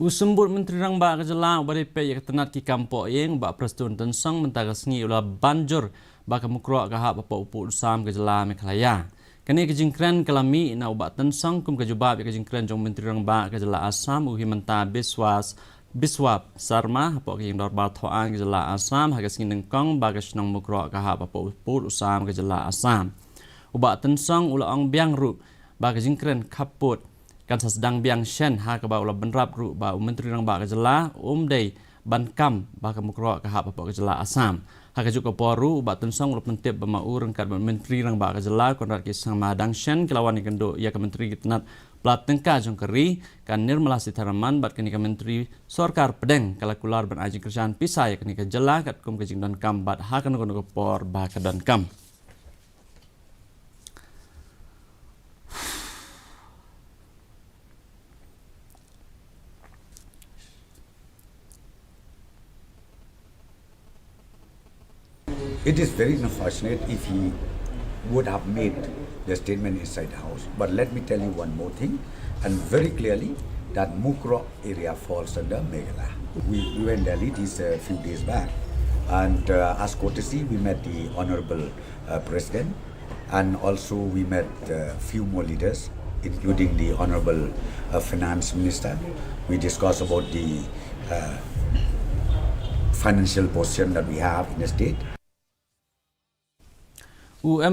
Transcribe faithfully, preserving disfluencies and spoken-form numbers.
U Symbud Myntri Rangbah ka jylla uba dei peit ïa ka tnat ki kam poh ïing, Bah Prestone Tynsong, mynta ka sngi u la ban jur ba ka Mukroh ka hap hapoh u pud u sam ka jylla Meghalaya. Kane ka jingkren ka la mih na u Bah Tynsong kum ka jubab ïa ka jingkren jong u Myntri Rangbah ka jylla Assam, u Himanta Biswas Biswa Sarma, hapoh ka ïing dorbar thaw aiñ ka jylla Assam ha ka sngi nyngkong ba ka shnong Mukroh ka hap hapoh u pud u sam ka jylla Assam. U Bah Tynsong u la ong biang ruh ba ka jingkren khappud kan sa sdang biang shen, ha kaba u la bynrap ruh ba u Myntri Rangbah ka jylla um dei ban kam ba ka Mukroh ka hap hapoh ka jylla Assam. Ha kajuh ka por ruh, u Bah Tynsong u la pyntip ba ma u ryngkat bad u Myntri Rangbah ka jylla, Conrad K Sangma, dang shen ki la wan ïakynduh ïa ka Myntri ka tnat palat tyngka jong ka ri, ka Nirmala Sitharaman, bad kane ka Myntri sorkar pdeng ka la kular ban ai jingkyrshan pisa ïa kane ka jylla katkum ka jingdonkam bad ha kano kano ka por ba ka donkam. It is very unfortunate if he would have made the statement inside the house. But let me tell you one more thing, and very clearly, that Mukroh area falls under Meghalaya. We, we were in Delhi these uh, few days back, and uh, as courtesy, we met the Honorable uh, President, and also we met a few more leaders, including the Honorable uh, Finance Minister. We discussed about the uh, financial position that we have in the state. U M